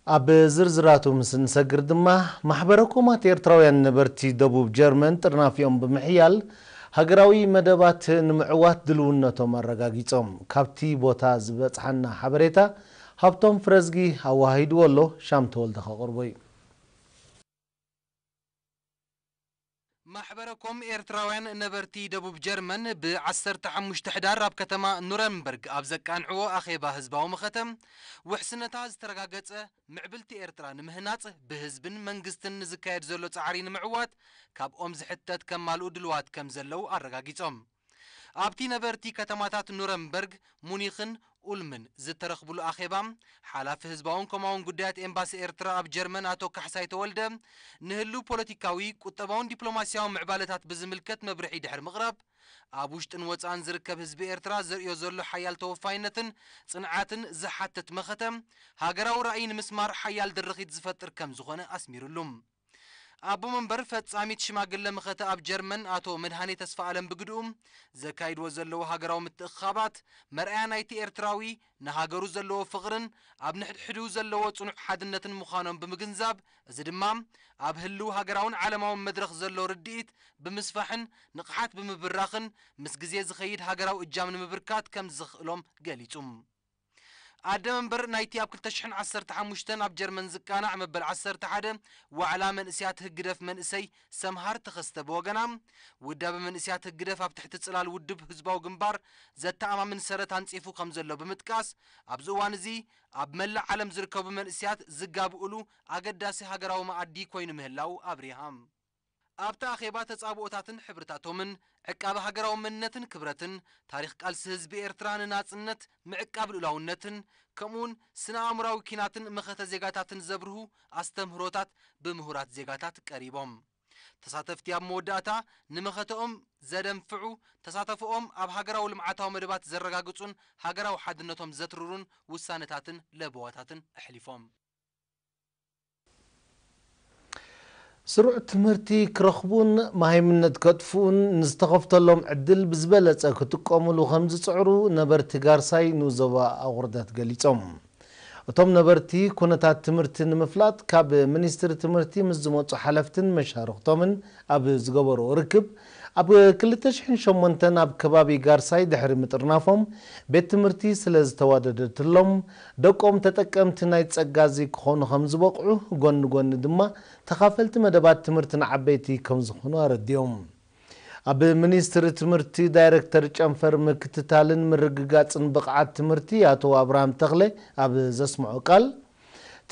ኣብ ዝርዝራቱ ምስ እንሰግር ድማ፣ ማሕበረ ኮማት ኤርትራውያን ነበርቲ ደቡብ ጀርመን ጥርናፊኦም ብምሕያል፣ ሃገራዊ መደባት ንምዕዋት ድልውነቶም ኣረጋጊጾም። ካብቲ ቦታ ዝበጽሓና ሓበሬታ፣ ሃብቶም ፍረዝጊ ኣወሃሂድዎ ኣሎ፣ ሻም ተወልደ ከቕርቦ እዩ። ማሕበረ ኮም ኤርትራውያን ነበርቲ ደቡብ ጀርመን ብ ዓሰርተ ሓሙሽተ ሕዳር ኣብ ከተማ ኑረምበርግ ኣብ ዘቃንዕዎ ኣኼባ ህዝባዊ መኸተ፣ ውሕስነታ ዝተረጋገጸ ምዕብልቲ ኤርትራ ንምህናጽ ብህዝብን መንግስትን ንዝካየድ ዘሎ ጻዕሪ ንምዕዋት ካብኦም ዝሕተት ከማልኡ ድልዋት ከም ዘለዉ ኣረጋጊጾም። ኣብቲ ነበርቲ ከተማታት ኑረምበርግ፣ ሙኒኽን ኡልምን ዝተረኽብሉ ኣኼባ፣ ሓላፊ ህዝባውን ኮማውን ጉዳያት ኤምባሲ ኤርትራ ኣብ ጀርመን ኣቶ ካሕሳይ ተወልደ፣ ንህሉ ፖለቲካዊ፣ ቁጠባውን ዲፕሎማስያውን ምዕባለታት ብዝምልከት መብርሒ ድሕሪ ምቕራብ፣ ኣብ ውሽጥን ወጻእን ዝርከብ ህዝቢ ኤርትራ ዘርእዮ ዘሎ ሓያል ተወፋይነትን ጽንዓትን ዝሓትት መኸተ፣ ሃገራዊ ራእይ ንምስማር ሓያል ድርኺት ዝፈጥር ከም ዝኾነ ኣስሚሩሉ። ኣቦ መንበር ፈጻሚት ሽማግለ መኸተ ኣብ ጀርመን ኣቶ መድሃኔ ተስፋ ኣለም ብግድኡ፣ ዘካይድዎ ዘለዉ ሃገራዊ ምትእኽኻባት መርኣያ ናይቲ ኤርትራዊ ንሃገሩ ዘለዎ ፍቕርን ኣብ ንሕድሕዱ ዘለዎ ጽኑዕ ሓድነትን ምዃኖም ብምግንዛብ፣ እዚ ድማ ኣብ ህልው ሃገራውን ዓለማውን መድረኽ ዘሎ ርድኢት ብምስፋሕን ንቕሓት ብምብራኽን ምስ ግዜ ዝኸይድ ሃገራዊ እጃም ንምብርካት ከም ዘኽእሎም ገሊጹ። ኣደ መንበር ናይቲ ኣብ ክልተ ሽሕን ዓሰርተ ሓሙሽተን ኣብ ጀርመን ዝቃናዕ መበል ዓሰርተ ሓደ ዋዕላ መንእስያት ህግደፍ መንእሰይ ሰምሃር ተኸስተ ብወገና፣ ውዳበ መንእስያት ህግደፍ ኣብ ትሕቲ ጽላል ውድብ ህዝባዊ ግንባር ዘተኣማምን ሰረት ኣንጺፉ ከም ዘሎ ብምጥቃስ፣ ኣብዚ እዋን እዚ ኣብ መላእ ዓለም ዝርከቡ መንእስያት ዝጋብኡሉ ኣገዳሲ ሃገራዊ መኣዲ ኮይኑ ምህላው ኣብሪሃ። ኣብቲ ኣኼባ ተጻብኦታትን ሕብርታቶምን፣ ዕቃበ ሃገራዊ መንነትን ክብረትን፣ ታሪኽ ቃልሲ ህዝቢ ኤርትራ ንናጽነት፣ ምዕቃብ ልኡላውነትን፣ ከምኡውን ስነ ኣእምራዊ ኪናትን መኸተ ዜጋታትን ዘብርሁ ኣስተምህሮታት ብምሁራት ዜጋታት ቀሪቦም። ተሳተፍቲ ኣብ መወዳእታ ንመኸተኦም ዘደንፍዑ፣ ተሳተፎኦም ኣብ ሃገራዊ ልምዓታዊ መደባት ዘረጋግጹን ሃገራዊ ሓድነቶም ዘትርሩን ውሳነታትን ለበዋታትን ኣሕሊፎም። ስሩዕ ትምህርቲ ክረኽቡን መሃይምነት ከጥፍኡን ንዝተኸፍተሎም ዕድል ብዝበለጸ ክጥቀሙሉ ከም ዝጽዕሩ ነበርቲ ጋርሳይ ንዞባ ኣቑርደት ገሊጾም። እቶም ነበርቲ ኩነታት ትምህርቲ ንምፍላጥ ካብ ሚኒስትሪ ትምህርቲ ምስ ዝመጹ ሓለፍትን መሻርኽቶምን ኣብ ዝገበርዎ ርክብ፣ ኣብ ክልተ ሽሕን ሸሞንተን ኣብ ከባቢ ጋርሳይ ድሕሪ ምጥርናፎም፣ ቤት ትምህርቲ ስለ ዝተዋደደትሎም፣ ደቆም ተጠቀምቲ ናይ ጸጋ እዚ ክኾኑ ከም ዝበቕዑ፣ ጎኒ ጎኒ ድማ ተኻፈልቲ መደባት ትምህርቲ ንዓበይቲ ከም ዝኾኑ ኣረዲኦም። ኣብ ሚኒስትሪ ትምህርቲ ዳይሬክተር ጨንፈር ምክትታልን ምርግጋጽን ብቕዓት ትምህርቲ ኣቶ ኣብርሃም ተኽለ ኣብ ዘስምዖ ቃል፣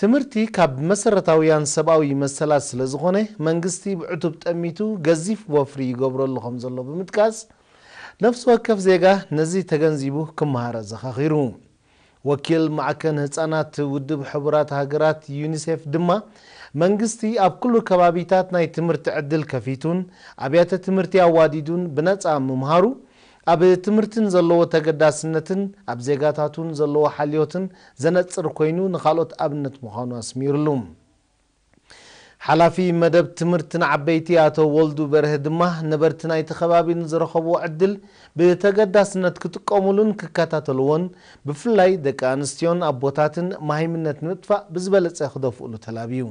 ትምህርቲ ካብ መሰረታውያን ሰብኣዊ መሰላት ስለ ዝኾነ፣ መንግስቲ ብዕቱብ ጠሚቱ ገዚፍ ወፍሪ ይገብረሉ ከም ዘሎ ብምጥቃስ፣ ነፍሲ ወከፍ ዜጋ ነዚ ተገንዚቡ ክመሃር ኣዘኻኺሩ። ወኪል ማዕከን ህጻናት ውድብ ሕቡራት ሃገራት ዩኒሴፍ ድማ፣ መንግስቲ ኣብ ኩሉ ከባቢታት ናይ ትምህርቲ ዕድል ከፊቱን ኣብያተ ትምህርቲ ኣዋዲዱን ብነጻ ምምሃሩ፣ ኣብ ትምህርትን ዘለዎ ተገዳስነትን ኣብ ዜጋታቱን ዘለዎ ሓልዮትን ዘነጽር ኮይኑ፣ ንኻልኦት ኣብነት ምዃኑ ኣስሚሩሉ። ሓላፊ መደብ ትምህርቲ ንዓበይቲ ኣቶ ወልዱ በርሀ ድማ፣ ነበርቲ ናይቲ ከባቢ ንዝረኸብዎ ዕድል ብተገዳስነት ክጥቀሙሉን ክከታተልዎን፣ ብፍላይ ደቂ ኣንስትዮን ኣቦታትን መሃይምነት ንምጥፋእ ብዝበለጸ ክደፍኡሉ ተላብዩ።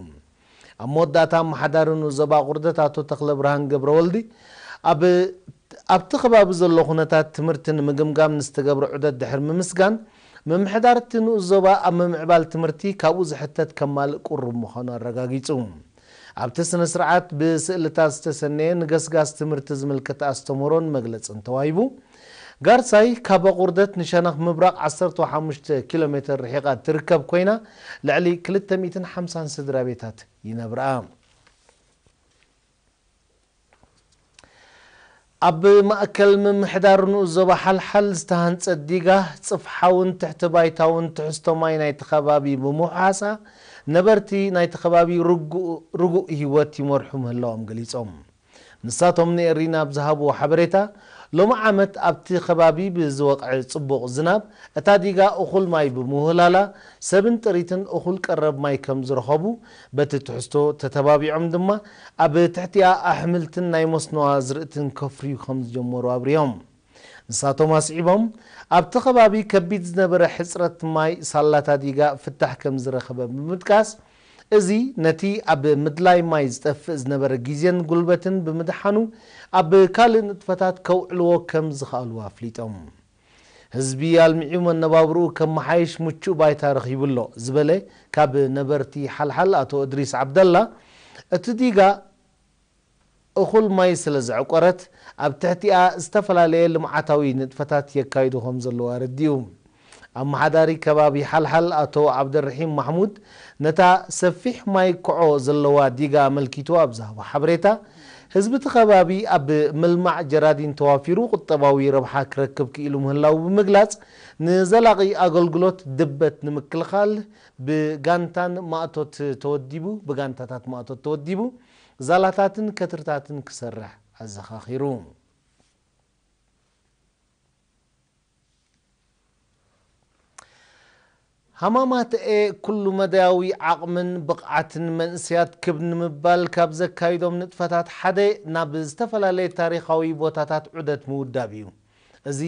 ኣብ መወዳእታ፣ ኣመሓዳሪ ንኡስ ዞባ ቁርደት ኣቶ ተኽለብርሃን ገብረወልዲ፣ ኣብ ኣብቲ ከባቢ ዘሎ ኩነታት ትምህርቲ ንምግምጋም ንዝተገብረ ዑደት ድሕሪ ምምስጋን፣ ምምሕዳር እቲ ንኡስ ዞባ ኣብ ምምዕባል ትምህርቲ ካብኡ ዝሕተት ከማልእ ቅሩብ ምዃኑ ኣረጋጊጹ። ኣብቲ ስነ ስርዓት ብስእልታት ዝተሰነየ ንገስጋስ ትምህርቲ ዝምልከት ኣስተምህሮን መግለጽን ተዋሂቡ። ጋርሳይ ካብ ኣቑርደት ንሸነኽ ምብራቕ ዓሰርተ ሓሙሽተ ኪሎ ሜተር ርሒቓ ትርከብ ኮይና፣ ልዕሊ ክልተ ሚእትን ሓምሳን ስድራ ቤታት ይነብርኣ። ኣብ ማእከል ምምሕዳር ንኡስ ዞባ ሓልሓል ዝተሃንጸ ዲጋ፣ ጽፍሓውን ትሕቲ ባይታውን ትሕዝቶ ማይ ናይቲ ከባቢ ብምውሓሳ፣ ነበርቲ ናይቲ ከባቢ ርጉእ፣ ርጉእ ህይወት ይመርሑ ምህላዎም ገሊጾም። ንሳቶም ንኤሪና ኣብ ዝሃብዎ ሓበሬታ፣ ሎሚ ዓመት ኣብቲ ከባቢ ብዝወቕዐ ጽቡቕ ዝናብ፣ እታ ዲጋ እኹል ማይ ብምውህላላ፣ ሰብን ጥሪትን እኹል ቀረብ ማይ ከም ዝረኸቡ፣ በቲ ትሕዝቶ ተተባቢዖም ድማ፣ ኣብ ትሕቲኣ ኣሕምልትን ናይ መስኖ ኣዝርእትን ከፍርዩ ከም ዝጀመሩ ኣብሪሆም። ንሳቶም ኣስዒቦም፣ ኣብቲ ከባቢ ከቢድ ዝነበረ ሕጽረት ማይ ሳላታ ዲጋ ፍታሕ ከም ዝረኸበ ብምጥቃስ፣ እዚ ነቲ ኣብ ምድላይ ማይ ዝጠፍእ ዝነበረ ግዜን ጉልበትን ብምድሓኑ፣ ኣብ ካልእ ንጥፈታት ከውዕልዎ ከም ዝኸኣሉ ኣፍሊጦም። ህዝቢ ኣልሚዑ መነባብርኡ ከመሓይሽ ምቹእ ባይታ ረኺቡ ኣሎ ዝበለ ካብ ነበርቲ ሓልሓል ኣቶ እድሪስ ዓብደላ፣ እቲ ዲጋ እኹል ማይ ስለ ዘዕቆረት፣ ኣብ ትሕቲኣ ዝተፈላለየ ልምዓታዊ ንጥፈታት የካይዱ ከም ዘለዉ ኣረዲኡ። ኣመሓዳሪ ከባቢ ሓልሓል ኣቶ ዓብደርሒም ማሕሙድ፣ ነታ ሰፊሕ ማይ ክዖ ዘለዋ ዲጋ ኣመልኪቱ ኣብ ዝሃቦ ሓበሬታ፣ ህዝቢ እቲ ከባቢ ኣብ ምልማዕ ጀራዲን ተዋፊሩ ቁጠባዊ ረብሓ ክረክብ ክኢሉ ምህላዉ ብምግላጽ፣ ንዘላቒ ኣገልግሎት ድበት ንምክልኻል ብጋንታን ማእቶት ተወዲቡ፣ ብጋንታታት ማእቶት ተወዲቡ፣ ዛላታትን ከትርታትን ክሰርሕ ኣዘኻኺሩ። ሃማማተኤ ኩሉ መዳያዊ ዓቕምን ብቕዓትን መንእሰያት ክብ ንምባል ካብ ዘካይዶም ንጥፈታት ሓደ ናብ ዝተፈላለየ ታሪኻዊ ቦታታት ዑደት ምውዳብ እዩ። እዚ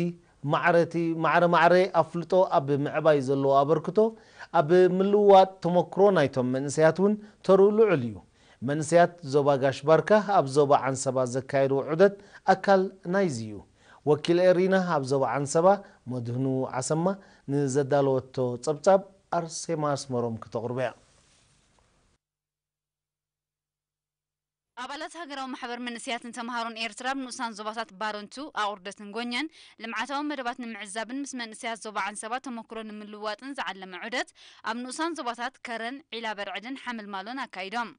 ማዕረቲ ማዕረ ማዕረ ኣፍልጦ ኣብ ምዕባይ ዘለዎ ኣበርክቶ ኣብ ምልውዋጥ ተመክሮ ናይቶም መንእሰያት እውን ተርኡ ልዑል እዩ። መንእሰያት ዞባ ጋሽ ባርካ ኣብ ዞባ ዓንሰባ ዘካየድዎ ዑደት ኣካል ናይዚ እዩ። ወኪል ኤሪና ኣብ ዞባ ዓንሰባ መድህኑ ዓሰማ ንዘዳለወቶ ጸብጻብ ኣርሴማ ኣስመሮም ክተቕርቦ እያ። ኣባላት ሃገራዊ ማሕበር መንእሰያትን ተምሃሮን ኤርትራ ኣብ ንኡሳን ዞባታት ባረንቱ፣ ኣቑርደትን ጎኛን ልምዓታዊ መደባት ንምዕዛብን ምስ መንእሰያት ዞባ ዓንሰባ ተመክሮ ንምልውዋጥን ዝዓለመ ዑደት ኣብ ንኡሳን ዞባታት ከረን፣ ዒላ በርዕድን ሓምልማሎን ኣካይዶም።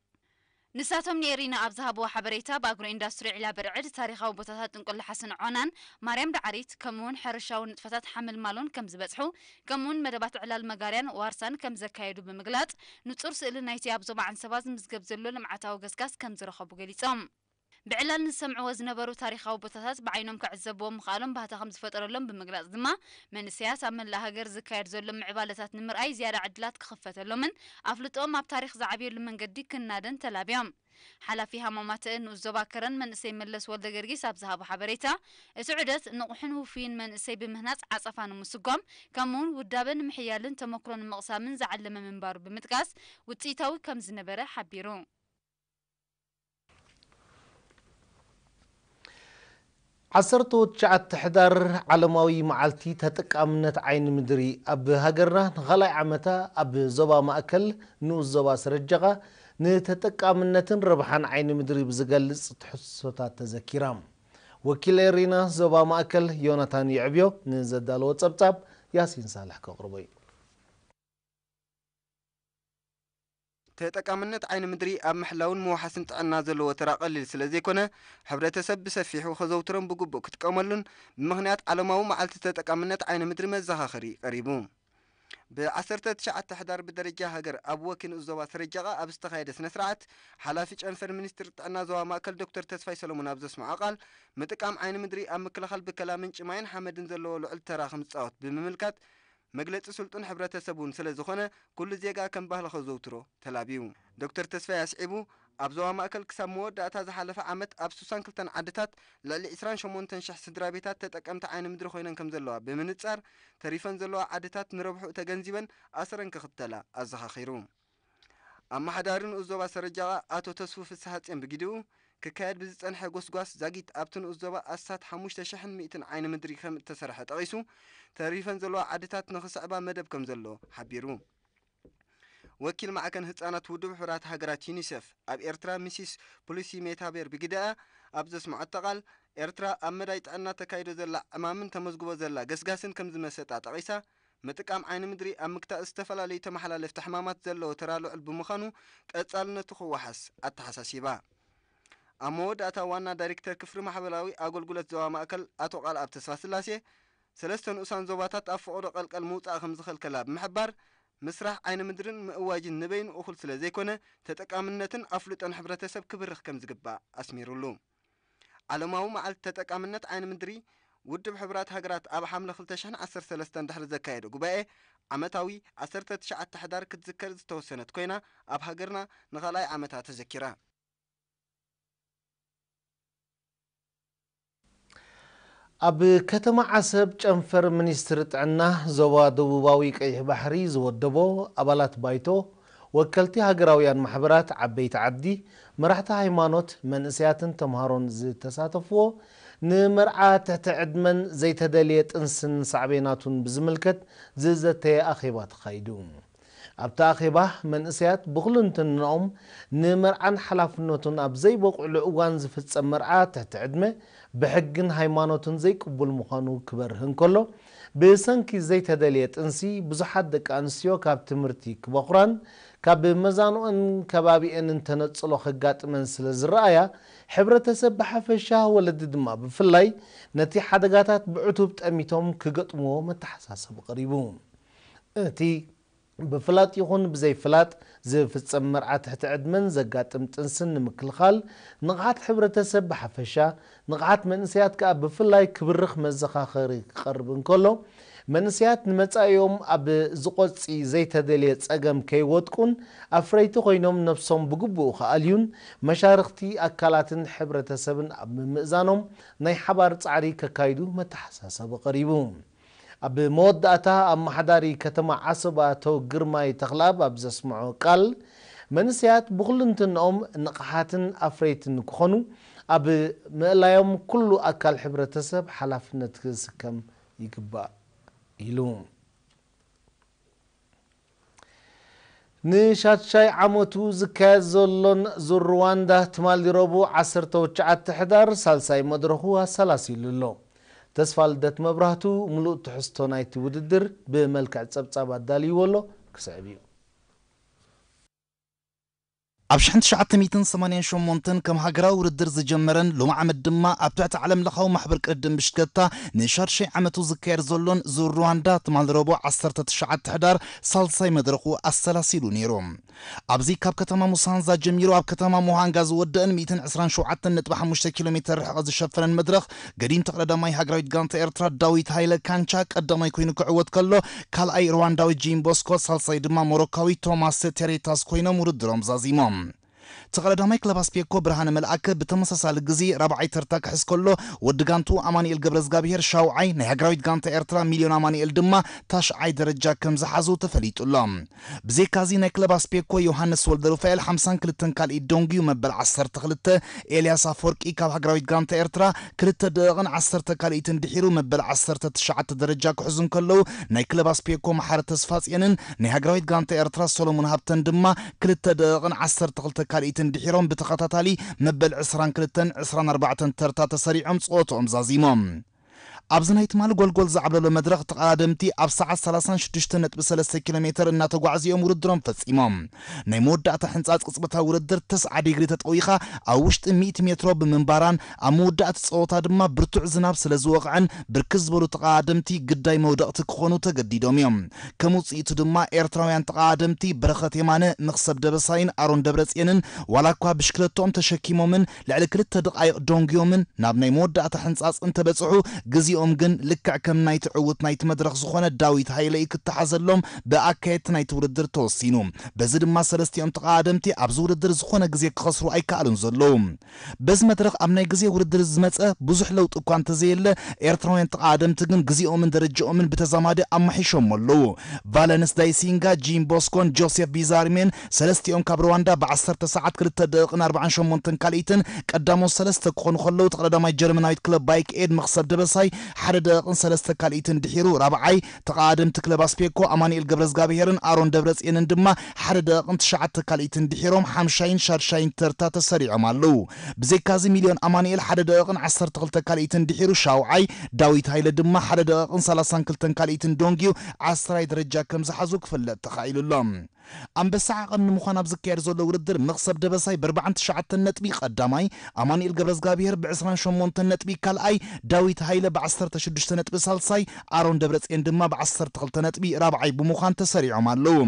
ንሳቶም ንኤሪና ኣብ ዝሃብዎ ሓበሬታ፣ ብኣግሮ ኢንዳስትሪ ዒላ በርዕድ ታሪኻዊ ቦታታት ጥንቁለ ሓስን ዖናን፣ ማርያም ዳዕሪት፣ ከምኡውን ሕርሻዊ ንጥፈታት ሓምልማሎን ከም ዝበጽሑ፣ ከምኡውን መደባት ዕላል መጋርያን ዋርሳን ከም ዘካየዱ ብምግላጽ፣ ንጹር ስእሊ ናይቲ ኣብ ዞባ ዓንሰባ ዝምዝገብ ዘሎ ልምዓታዊ ገስጋስ ከም ዝረኸቡ ገሊጾም። ብዕላል ንዝሰምዕዎ ዝነበሩ ታሪኻዊ ቦታታት ብዓይኖም ክዕዘብዎ ምኽኣሎም ባህታ ከም ዝፈጠረሎም ብምግላጽ ድማ፣ መንእሰያት ኣብ መላእ ሃገር ዝካየድ ዘሎ ምዕባለታት ንምርኣይ ዝያዳ ዕድላት ክኽፈተሎምን ኣፍልጦኦም ኣብ ታሪኽ ዝዓብየሉ መንገዲ ክናደን ተላብዮም። ሓላፊ ሃማማተኤ ንኡስ ዞባ ከረን መንእሰይ መለስ ወልደገርጊስ ኣብ ዝሃቦ ሓበሬታ፣ እቲ ዑደት ንቑሕን ውፉይን መንእሰይ ብምህናጽ ዓጸፋ ንምስጓም፣ ከምኡውን ውዳበ ንምሕያልን ተመክሮ ንምቕሳምን ዝዓለመ ምንባሩ ብምጥቃስ፣ ውጽኢታዊ ከም ዝነበረ ሓቢሩ። ዓሰርተ ትሽዓተ ሕዳር ዓለማዊ መዓልቲ ተጠቃምነት ዓይኒ ምድሪ ኣብ ሃገርና ንኻልኣይ ዓመታ ኣብ ዞባ ማእከል ንኡስ ዞባ ስረጀቓ ንተጠቃምነትን ረብሓን ዓይኒ ምድሪ ብዝገልጽ ትሕዝቶታት ተዘኪራ። ወኪል ኤሪና ዞባ ማእከል ዮናታን ይዕብዮ ንዘዳለዎ ጸብጻብ ያሲን ሳልሕ ከቕርቦ እዩ። ተጠቃምነት ዓይኒ ምድሪ ኣብ ምሕላውን ምውሓስን ጥዕና ዘለዎ ተራ ቀሊል ስለ ዘይኮነ፣ ሕብረተሰብ ብሰፊሑ ከዘውትሮን ብግቡእ ክጥቀመሉን ብምኽንያት ዓለማዊ መዓልቲ ተጠቃምነት ዓይኒ ምድሪ መዘኻኸሪ ቀሪቡ። ብ19 ሕዳር ብደረጃ ሃገር ኣብ ወኪ ንኡስ ዞባ ሰረጃቓ ኣብ ዝተኻየደ ስነ ስርዓት፣ ሓላፊ ጨንፈር ሚኒስትሪ ጥዕና ዞባ ማእከል ዶክተር ተስፋይ ሰሎሞን ኣብ ዘስምዖ ቃል፣ ምጥቃም ዓይኒ ምድሪ ኣብ ምክልኻል ብከላ ምንጪ ማይን ሓመድን ዘለዎ ልዑል ተራ ከም ዝጻወት ብምምልካት፣ መግለጺ ስልጡን ሕብረተሰብ እውን ስለ ዝኾነ፣ ኩሉ ዜጋ ከም ባህሊ ከዘውትሮ ተላብዩ። ዶክተር ተስፋይ ኣስዒቡ፣ ኣብ ዞባ ማእከል ክሳብ መወዳእታ ዝሓለፈ ዓመት ኣብ ስሳን ክልተን ዓድታት ልዕሊ ዕስራን ሸሞንተን ሽሕ ስድራ ቤታት ተጠቀምቲ ዓይኒ ምድሪ ኮይነን ከም ዘለዋ ብምንጻር፣ ተሪፈን ዘለዋ ዓድታት ንረብሕኡ ተገንዚበን ኣሰረን ክኽተላ ኣዘኻኺሩ። ኣመሓዳሪ ንኡስ ዞባ ሰረጃቓ ኣቶ ተስፉ ፍስሃጽዮን ብግዲኡ፣ ክካየድ ብዝጸንሐ ጎስጓስ ዛጊት ኣብቲ ንኡስ ዞባ ኣስታት ሓሙሽተ ሽሕን ሚእትን ዓይኒ ምድሪ ከም እተሰርሐ ጠቒሱ፣ ተሪፈን ዘለዋ ዓድታት ንኽስዕባ መደብ ከም ዘሎ ሓቢሩ። ወኪል ማዕከን ህጻናት ውድብ ሕቡራት ሃገራት ዩኒሰፍ ኣብ ኤርትራ ሚሲስ ፖሊሲ ሜታቤር ብግደኣ ኣብ ዘስምዐቶ ቃል፣ ኤርትራ ኣብ መዳይ ጥዕና ተካይዶ ዘላ ዕማምን ተመዝግቦ ዘላ ገስጋስን ከም ዝመሰጣ ጠቒሳ፣ ምጥቃም ዓይኒ ምድሪ ኣብ ምክታእ ዝተፈላለዩ ተመሓላለፍቲ ሕማማት ዘለዎ ተራ ልዑል ብምዃኑ ቀጻልነቱ ክወሓስ ኣተሓሳሲባ። ኣብ መወዳእታ ዋና ዳይሬክተር ክፍሊ ማሕበራዊ ኣገልግሎት ዞባ ማእከል ኣቶ ቃልኣብ ተስፋስላሴ፣ ሰለስተ ንኡሳን ዞባታት ኣብ ፈቐዶ ቀልቀል ምውጻእ ከም ዝኸልከላ ብምሕባር፣ ምስራሕ ዓይኒ ምድርን ምእዋጅን ንበይኑ እኹል ስለ ዘይኮነ፣ ተጠቃምነትን ኣፍልጦን ሕብረተሰብ ክብርኽ ከም ዝግባእ ኣስሚሩሉ። ዓለማዊ መዓልቲ ተጠቃምነት ዓይኒ ምድሪ፣ ውድብ ሕቡራት ሃገራት ኣብ ሓምለ ክልተ ሽሕን ዓሰርተ ሰለስተን ድሕሪ ዘካየዶ ጉባኤ፣ ዓመታዊ ዓሰርተ ትሽዓተ ሕዳር ክትዝከር ዝተወሰነት ኮይና፣ ኣብ ሃገርና ንኻልኣይ ዓመታ ተዘኪራ። ኣብ ከተማ ዓሰብ ጨንፈር ሚኒስትሪ ጥዕና ዞባ ደቡባዊ ቀይሕ ባሕሪ ዝወደቦ ኣባላት ባይቶ፣ ወከልቲ ሃገራውያን ማሕበራት ዓበይቲ ዓዲ፣ መራሕቲ ሃይማኖት፣ መንእሰያትን ተምሃሮን ዝተሳተፍዎ፣ ንመርዓ ትሕቲ ዕድመን ዘይተደልየ ጥንስን ሳዕቤናቱን ብዝምልከት ዝዘተየ ኣኼባ ተኻይዱ። ኣብቲ ኣኼባ መንእሰያት ብኹልንትንኦም ንመርዓን ሓላፍነቱን ኣብ ዘይበቕዕሉ እዋን ዝፍጸም መርዓ ትሕቲ ዕድመ ብሕግን ሃይማኖትን ዘይቅቡል ምዃኑ ክበርህ እንከሎ፣ ብሰንኪ ዘይተደልየ ጥንሲ ብዙሓት ደቂ ኣንስትዮ ካብ ትምህርቲ ክበኹራን ካብ መዛንኦን ከባቢኤንን ተነጽሎ ከጋጥመን ስለ ዝረኣያ፣ ሕብረተሰብ ብሓፈሻ ወለዲ ድማ ብፍላይ ነቲ ሓደጋታት ብዕቱብ ጠሚቶም ክገጥምዎ መተሓሳሰቢ ቀሪቡ። እቲ ብፍላጥ ይኹን ብዘይፍላጥ ዝፍጸም መርዓ ትሕቲ ዕድመን ዘጋጥም ጥንስን ንምክልኻል ንቕሓት ሕብረተሰብ ብሓፈሻ፣ ንቕሓት መንእሰያት ከኣ ብፍላይ ክብርኽ መዘኻኸሪ ክቐርብ እንከሎ፣ መንእሰያት ንመጻኢኦም ኣብ ዝቖጺ ዘይተደልየ ጸገም ከይወድቁን ኣፍረይቲ ኮይኖም ነብሶም ብግቡእ ክኣልዩን መሻርኽቲ ኣካላትን ሕብረተሰብን ኣብ ምምእዛኖም ናይ ሓባር ጻዕሪ ከካይዱ መተሓሳሰቢ ቀሪቡ። ኣብ መወዳእታ ኣመሓዳሪ ከተማ ዓሰብ ኣቶ ግርማይ ተኽለኣብ ኣብ ዘስምዖ ቃል፣ መንእሰያት ብኹልንትንኦም ንቕሓትን ኣፍረይትን ክኾኑ ኣብ ምእላዮም ኩሉ ኣካል ሕብረተሰብ ሓላፍነት ክስከም ይግባእ ኢሉ። ንሻድሻይ ዓመቱ ዝካየድ ዘሎን ዙር ሩዋንዳ ትማሊ ረቡዕ ዓሰርተ ትሽዓተ ሕዳር ሳልሳይ መድረኹ ኣሰላሲሉ ኣሎ። ተስፋ ልደት መብራህቱ ምሉእ ትሕዝቶ ናይቲ ውድድር ብመልክዕ ጸብጻብ ኣዳልይዎ ኣሎ፣ ክስዕብ እዩ። ኣብ ሽሕን ትሽዓተ ሚእትን ሰማንያን ሸሞንተን ከም ሃገራዊ ውድድር ዝጀመረን ሎም ዓመት ድማ ኣብ ትሕቲ ዓለም ለኻዊ ማሕበር ቅድድም ብሽክለታ ንሻድሻይ ዓመቱ ዝካየድ ዘሎን ዙር ሩዋንዳ ትማሊ ረቡዕ ዓሰርተ ትሽዓተ ሕዳር ሳልሳይ መድረኹ ኣሰላሲሉ ነይሩ። ኣብዚ ካብ ከተማ ሙሳንዛ ጀሚሩ ኣብ ከተማ ሙሃንጋ ዝወደአን ሚእትን ዕስራን ሸውዓተን ነጥቢ ሓሙሽተ ኪሎ ሜተር ርሕቐት ዝሸፈነን መድረኽ ገዲም ተቐዳዳማይ ሃገራዊት ጋንታ ኤርትራ ዳዊት ሃይለ ካንቻ ቀዳማይ ኮይኑ ክዕወት ከሎ፣ ካልኣይ ሩዋንዳዊ ጂም ቦስኮ፣ ሳልሳይ ድማ ሞሮካዊ ቶማስ ቴሬታስ ኮይኖም ውድድሮም ዛዚሞም። ተቐዳዳማይ ክለብ ኣስፔኮ ብርሃነ መልኣከ ብተመሳሳሊ ግዜ ራብዓይ ተርታ ክሕዝ ከሎ፣ ወዲ ጋንቱ ኣማኑኤል ገብረዝጋብሄር ሻውዓይ፣ ናይ ሃገራዊት ጋንታ ኤርትራ ሚልዮን ኣማኑኤል ድማ ታሽዓይ ደረጃ ከም ዝሓዙ ተፈሊጡ ኣሎ። ብዘይካዚ ናይ ክለብ ኣስፔኮ ዮሃንስ ወልደ ሩፋኤል ሓምሳን ክልተን ካልኢት ደንጉዩ መበል ዓሰርተ ክልተ፣ ኤልያስ ኣፈወርቂ ካብ ሃገራዊት ጋንታ ኤርትራ ክልተ ደቂቕን ዓሰርተ ካልኢትን ድሒሩ መበል ዓሰርተ ትሽዓተ ደረጃ ክሕዙ እንከለዉ፣ ናይ ክለብ ኣስፔኮ መሓሪ ተስፋጽዮንን ናይ ሃገራዊት ጋንታ ኤርትራ ሰሎሞን ሃብተን ድማ ክልተ ደቂቕን ዓሰርተ ክልተ ካልኢትን ድሒሮም ብተኸታታሊ መበል ዕስራን ክልተን ዕስራን ኣርባዕተን ተርታ ተሰሪዖም ጸወትኦም ዛዚሞም። ኣብዚ ናይ ትማሊ ጎልጎል ዝዓብለሎ መድረኽ ተቐዳደምቲ ኣብ ሰዓት ሰላሳን ሽዱሽተ ነጥቢ ሰለስተ ኪሎ ሜተር እናተጓዕዙ እዮም ውድድሮም ፈጺሞም። ናይ መወዳእታ ሕንጻጽ ቅጽበታዊ ውድድር ተስዓ ዲግሪ ተጠዊኻ ኣብ ውሽጢ ሚእቲ ሜትሮ ብምንባራን ኣብ መወዳእቲ ጸወታ ድማ ብርቱዕ ዝናብ ስለ ዝወቕዐን ብርክት ዝበሉ ተቐዳደምቲ ግዳይ መውደቕቲ ክኾኑ ተገዲዶም እዮም። ከም ውጽኢቱ ድማ ኤርትራውያን ተቐዳደምቲ በረኸት የማነ፣ መኽሰብ ደበሳይን ኣሮን ደብረጽየንን ዋላ እኳ ብሽክለትኦም ተሸኪሞምን ልዕሊ ክልተ ደቓይቕ ደንጉዮምን ናብ ናይ መወዳእታ ሕንጻጽ እንተበጽሑ፣ ግዜኦም ግን ልክዕ ከም ናይቲ ዕዉት ናይቲ መድረኽ ዝኾነ ዳዊት ሃይለ እዩ ክተሓዘሎም ብኣካየድቲ ናይቲ ውድድር ተወሲኑ። በዚ ድማ ሰለስቲኦም ተቐዳደምቲ ኣብዚ ውድድር ዝኾነ ግዜ ክኸስሩ ኣይከኣሉን ዘለዉ። በዚ መድረኽ ኣብ ናይ ግዜ ውድድር ዝመጸ ብዙሕ ለውጢ እኳ እንተዘየለ፣ ኤርትራውያን ተቐዳደምቲ ግን ግዜኦምን ደረጃኦምን ብተዛማዲ ኣማሒሾሞ ኣለዉ። ቫለንስ ዳይሲንጋ፣ ጂም ቦስኮን ጆሴፍ ቢዛርሜን ሰለስቲኦም ካብ ሩዋንዳ ብዓሰርተ ሰዓት ክልተ ደቂቕን ኣርባዓን ሸሞንተን ካልኢትን ቀዳሞት ሰለስተ ክኾኑ ከለዉ፣ ተቐዳዳማይ ጀርመናዊት ክለብ ባይክ ኤድ መኽሰብ ደበሳይ ሓደ ደቂቕን ሰለስተ ካልኢትን ድሒሩ ራብዓይ፣ ተቐዳደምቲ ክለብ ኣስፔኮ ኣማኑኤል ገብረዝጋብሄርን ኣሮን ደብረጽየንን ድማ ሓደ ደቂቕን ትሽዓተ ካልኢትን ድሒሮም ሓምሻይን ሻድሻይን ተርታ ተሰሪዖም ኣለዉ። ብዘይካዚ ሚልዮን ኣማኑኤል ሓደ ደቂቕን ዓሰርተ ክልተ ካልኢትን ድሒሩ ሻውዓይ፣ ዳዊት ሃይለ ድማ ሓደ ደቂቕን ሰላሳን ክልተን ካልኢትን ደንጉዩ ዓስራይ ደረጃ ከም ዝሓዙ ክፍለጥ ተኻኢሉ ኣሎ። ኣንበሳ ዓቐን ንምዃን ኣብ ዝካየድ ዘሎ ውድድር መኽሰብ ደበሳይ ብኣርባዓን ትሽዓተን ነጥቢ ቀዳማይ፣ ኣማኑኤል ገብረዝጋብሄር ብዕስራን ሸሞንተን ነጥቢ ካልኣይ፣ ዳዊት ሃይለ ብዓሰርተ ሽዱሽተ ነጥቢ ሳልሳይ፣ ኣሮን ደብረጽዮን ድማ ብዓሰርተ ክልተ ነጥቢ ራብዓይ ብምዃን ተሰሪዖም ኣለዉ።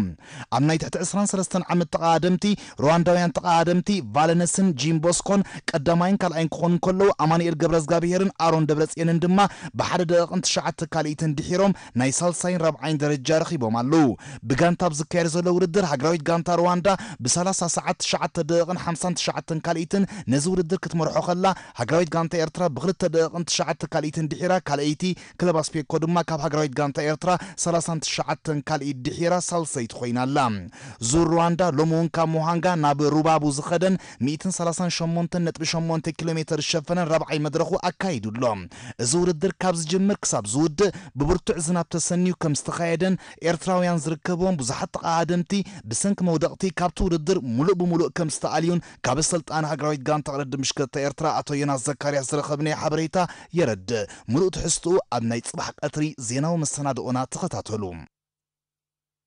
ኣብ ናይ ትሕቲ ዕስራን ሰለስተን ዓመት ተቐዳደምቲ፣ ሩዋንዳውያን ተቐዳደምቲ ቫለነስን ጂምቦስኮን ቀዳማይን ካልኣይን ክኾኑ እንከለዉ፣ ኣማኑኤል ገብረዝጋብሄርን ኣሮን ደብረጽዮንን ድማ ብሓደ ደቂቕን ትሽዓተ ካልኢትን ድሒሮም ናይ ሳልሳይን ራብዓይን ደረጃ ረኺቦም ኣለዉ። ብጋንታ ኣብ ዝካየድ ዘሎ ውድድር ውድድር ሃገራዊት ጋንታ ሩዋንዳ ብ30 ሰዓት ትሽዓተ ደቂቕን ሓምሳን ትሽዓተን ካልኢትን ነዚ ውድድር ክትመርሖ ከላ፣ ሃገራዊት ጋንታ ኤርትራ ብክልተ ደቂቕን ትሽዓተ ካልኢትን ድሒራ ካልኣይቲ፣ ክለብ ኣስፔኮ ድማ ካብ ሃገራዊት ጋንታ ኤርትራ ሰላሳን ትሽዓተን ካልኢት ድሒራ ሳልሰይቲ ኮይና ኣላ። ዙር ሩዋንዳ ሎሚ እውን ካብ ሙሃንጋ ናብ ሩባቡ ዝኸደን ሚእትን ሰላሳን ሸሞንተን ነጥቢ ሸሞንተ ኪሎ ሜተር ዝሸፈነን ራብዓይ መድረኹ ኣካይዱ ኣሎ። እዚ ውድድር ካብ ዝጅምር ክሳብ ዝውድእ ብብርቱዕ ዝናብ ተሰንዩ ከም ዝተኻየደን ኤርትራውያን ዝርከብዎም ብዙሓት ተቓዳደምቲ ብሰንኪ መውደቕቲ ካብቲ ውድድር ሙሉእ ብሙሉእ ከም ዝተኣልዩን ካብ ኣሰልጣኒ ሃገራዊት ጋንታ ቅድድም ብሽክለታ ኤርትራ ኣቶ ዮናስ ዘካርያስ ዝረኸብናዮ ሓበሬታ የረድእ። ሙሉእ ትሕዝትኡ ኣብ ናይ ጽባሕ ቀትሪ ዜናዊ መሰናድኦና ተኸታተሉ።